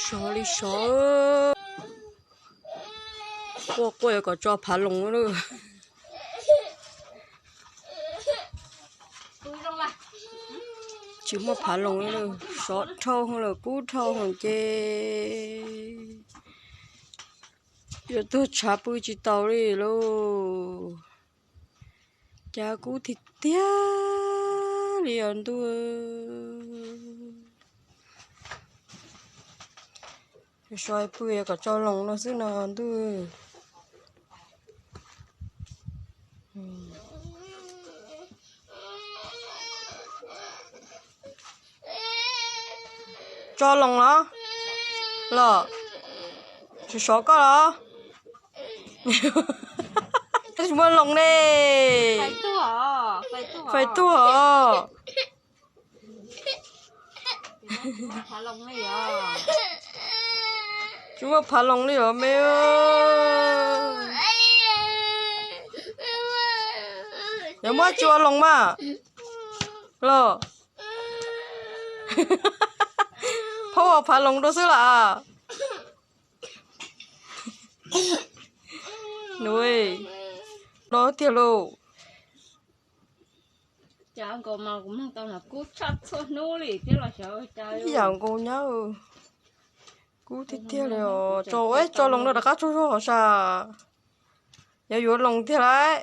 Sov li sov. Quaj quaj yuav kom tso phav loos lawm. Tsis muaj phav loos lawm, sov dhau lawm, kub dhau lawm ces yuav tuag tshav pw tsis tau li lauj. Cas kub tiag tiag li os ntuj. Sov pw kom tso loos no xwb no ntuj. Tso loos los? Los tsis sov koj los? Tsis muaj loos ne. Fais tuag os. Tsis muaj phav loos li os me. Yog muab tsis ua loos mas los? Phaub ua phav loos rau xwb las. Nws no tiag lauj. Ib yam nkaus nyab. Kub tiag tiag li os. Tso, tso loos no rov qab tsaug zog hov sas. Yog yuav loos tiag lauj.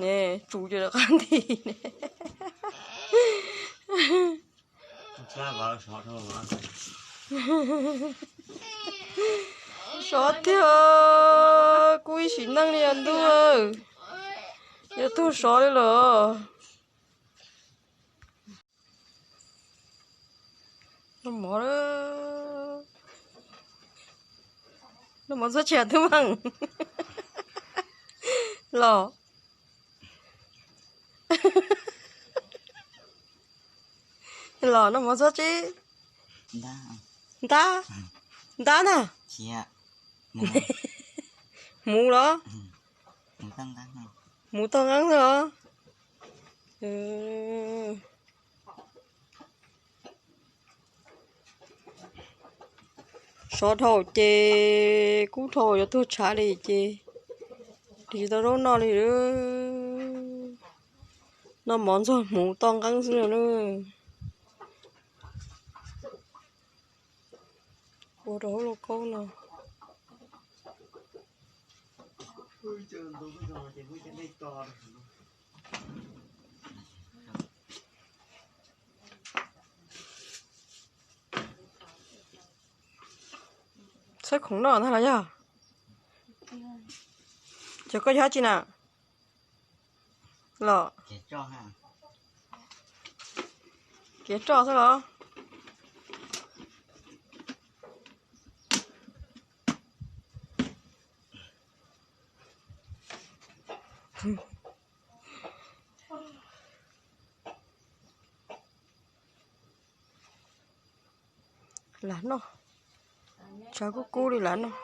Ne, tsum ces rov qab nti ne. Sov tiag, kub ib sim neej li os ntuj. Yuav tuag sov li lawm. Noj mov, noj mov txhob tsis twb meej los. Los noj mov txhob tsis. Ntab, ntab na. Hmuv los? Hmuv toj nqeeb xwb los? Sov dhau ces kub dhau yuav tuag tshav li ces tsis tau zaub noj li. Noj mov ntxuag hmuv toj nqeeb xwb na. Ua rau hauv lauj kaub no. Txhawb khoom noj ntag los yog? Ces koj yog dab tsi na? Los kev roj xwb los? Lam noj, tshav kub kub li lam noj.